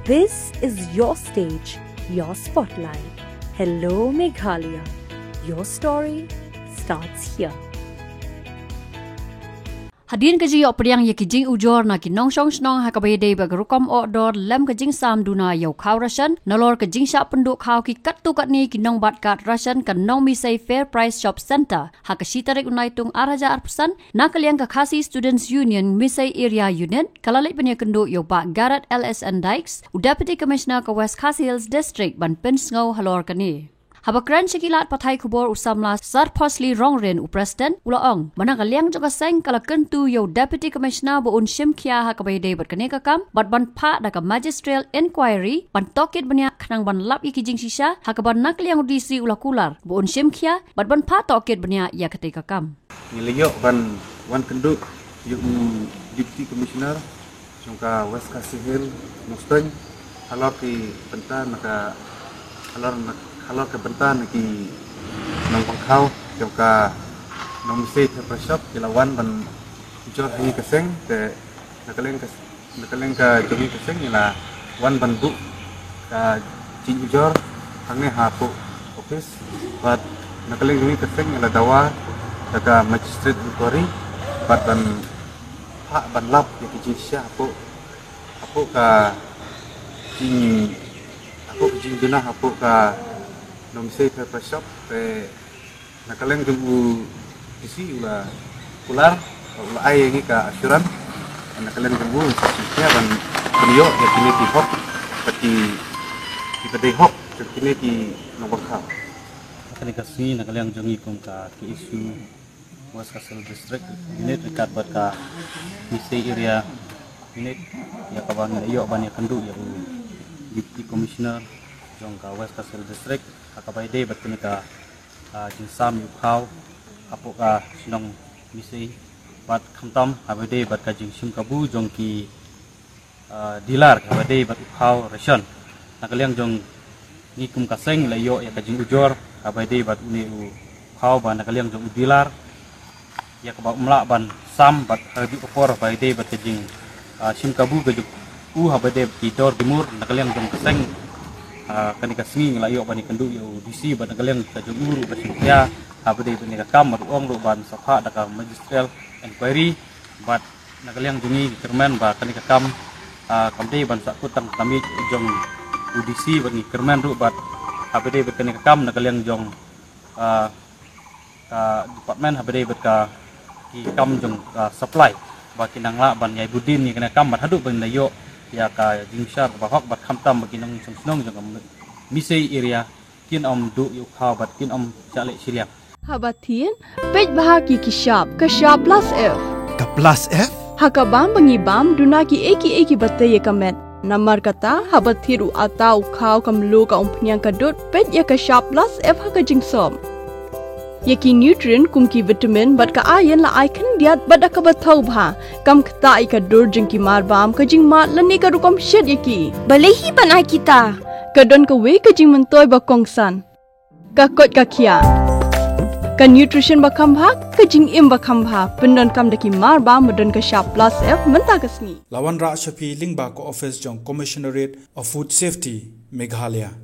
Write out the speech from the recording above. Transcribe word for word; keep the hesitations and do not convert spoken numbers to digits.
This is your stage, your spotlight. Hello Meghalaya. Your story starts here. Hadien ka jingïoh pdiang ïa ki jingujor na ki nongshong shnong ha kaba ïadei bad ka rukom ohdor lem ka jingsam duna ïa u khaw ration, nalor ka jingshah pynduh khaw ki katto katne ki nongbat kad ration ka Nongmisei Fair Price Shop Centre ha ka shi tarik u Naitung ar hajar arphew san, na ka liang ka Khasi Students Union Misei Area Unit ka la leit ban ïakynduh ïa u Bah Garod L S N Dykes, u Deputy Commissioner ka West Khasi Hills District, ban pynsngew halor kane. Haba kren sha ki lad pathai khubor u samla Sarphosli Rongren, u President, u la ong ba na ka liang jong ka seng ka la kyntu ïa u Deputy Commissioner ba un shim khia ha kaba ïadei bad kane ka kam bad ban phah da ka Magisterial Inquiry ban tohkit bniah khnang ban lap ïa ki jingshisha, ha kaba na ka liang u D C u la kular ba un shim khia bad ban phah tohkit bniah ïa katei ka kam. Ngi la ïoh ban wan kynduh ïa u Deputy Commissioner jong ka West Khasi Hills, Nongstoiñ, halor ki bynta na ka, halor na, halor ka bynta na ki nongbang khaw jong ka Nongmisei Fair Price Shop ki la wan ban ujor ha ngi ka seng, te na ka liang ka, na ka liang ka jong ngi ka seng ngi la wan ban buh ka jingujor hangne hapoh office, bad na ka liang jong ngi ka seng ngi la dawa da ka Magistrate Inquiry bad ban phah ban lap ïa ki jingshisha hapoh, hapoh ka jing, hapoh ka jingduna hapoh ka Nongmisei Fair Price Shop, te na ka liang jong u D C u la kular, u la ai ïa ngi ka assurance, na ka liang jong u sa shisha ban, ban ïoh ïa kine ki hok, bad ki, kiba dei hok jong kine ki nongbang khaw. Kane ka sngi na ka liang jong ngi kum ka K S U West Khasi Hills District Unit ryngkat bad ka Misei Area Unit, ïa kaba ngi la ïoh ban ïakynduh ïa u Deputy Commissioner jong ka West Khasi Hills District ha kaba ïadei bad kane ka, ah, jingsam ïa u khaw hapoh ka shnong Misei, bad khamtam haba ïadei bad ka jingshim kabu jong ki, ah, dealer kaba dei bad u khaw ration. Na ka liang jong ngi kum ka seng la ïoh ïa ka jingujor haba dei bad une u khaw ba na ka liang jong u dealer, ïa kaba um lah ban sam bad ha kajuh ka por haba dei bad ka jing, ah, shim kabu ka jong u haba dei bad ki dor ki mur, na ka liang jong ka seng, ah, kane ka sngi ngi la ïoh ban ïakynduh ïa u D C bad na ka liang ka jong u ruh ka shim khia haba dei bad kane ka kam, bad u ong ruh ban sa phah da ka Magisterial Inquiry, bad na ka liang jong ngi ngi kyrmen ba kane ka kam, ah, kam dei ban sahkut tang ka miej jong u D C, bad ngi kyrmen ruh bad haba dei bad kane ka kam na ka liang jong, ah, ka department haba dei bad ka, ki kam jong, ah, supply, ba kin nang lah ban ïai bud dien ïa kane ka kam bad haduh ban da ïoh ïa ka jingbishar kaba hok bad khamtam ba ki nongshong shnong jong ka Misei area kin ym duh ïa u khaw bad kin ym shah leh shiliang. Haba thied, peit bha ïa ki shap, ka shap plus F. Ka plus F? Ha ka bam ba ngi bam, duna kiei kiei kiba tei ïa ka met. Namar kata, haba thied u atta u khaw ka mluh ka umphniang ka dud, peit ïa ka shap plus F ha ka jingsop. Ïa ki nutrient kum ki vitamin bad ka iron la ai khyndiat bad da kaba thaw bha. Kam ktah ïa ka dur jong ki mar bam, ka jingmad lane ka rukom shet ïa ki. Balei hi ban ai kita? Ka don kawei ka jingmyntoi ba kongsan. Ka koit ka khiah. Ka nutrition ba kham bha, ka jingim ba kham bha, pyndonkam da ki mar bam ba don ka shap plus F mynta ka sngi. La wanrah sha phi lyngba ka office jong Commissionerate of Food Safety, Meghalaya.